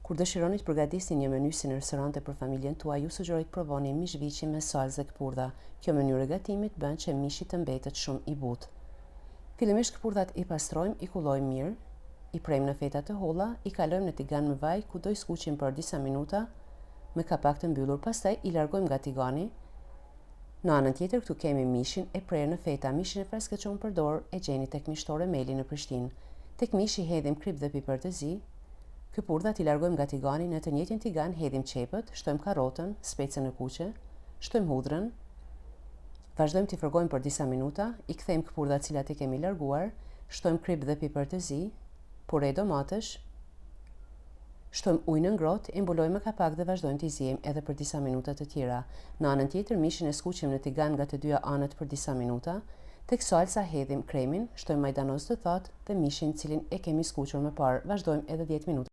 Kur dëshironi të përgatisni një meny si në restorante për familjen tuaj, ju sugjeroj të provoni mish viçi me salcë dhe këpurdha. Kjo mënyrë e gatimit bën që mishi të mbetet shumë i butë. Fillimisht këpurdhat i pastrojmë, i kullojmë mirë, i prejmë në feta të holla, i kalojmë në tigan me vaj ku do i skuqim për disa minuta me kapak të mbyllur, pastaj i largojmë nga tigani. Në anën tjetër këtu kemi mishin e prerë në feta, mishin e freskët që unë përdor e gjeni tek Mishtore Meli në Prishtinë. Tek mishi hedhim kripë dhe piper të zi, këpurdhat i largojmë nga tigani, në të njëjtin tigan hedhim qepët, shtojmë karrotën, specën e kuqe, shtojmë hudhrën, vazhdojmë t'i fërgojmë për disa minuta, i kthejmë këpurdhat cilat i kemi larguar, shtojmë kripë dhe piper të zi, pure domatesh, Shtojmë ujin e ngrohtë, e mbulojmë me kapak dhe vazhdojmë t'i ziejmë edhe për disa minuta të tjera. Në anën tjetër, mishin e skuqim në tigan nga të dyja anët për disa minuta. Tek salca hedhim kremin, shtojmë majdanoz të thatë dhe mishin cilin e kemi skuqur më parë. Vazhdojmë edhe 10 minuta.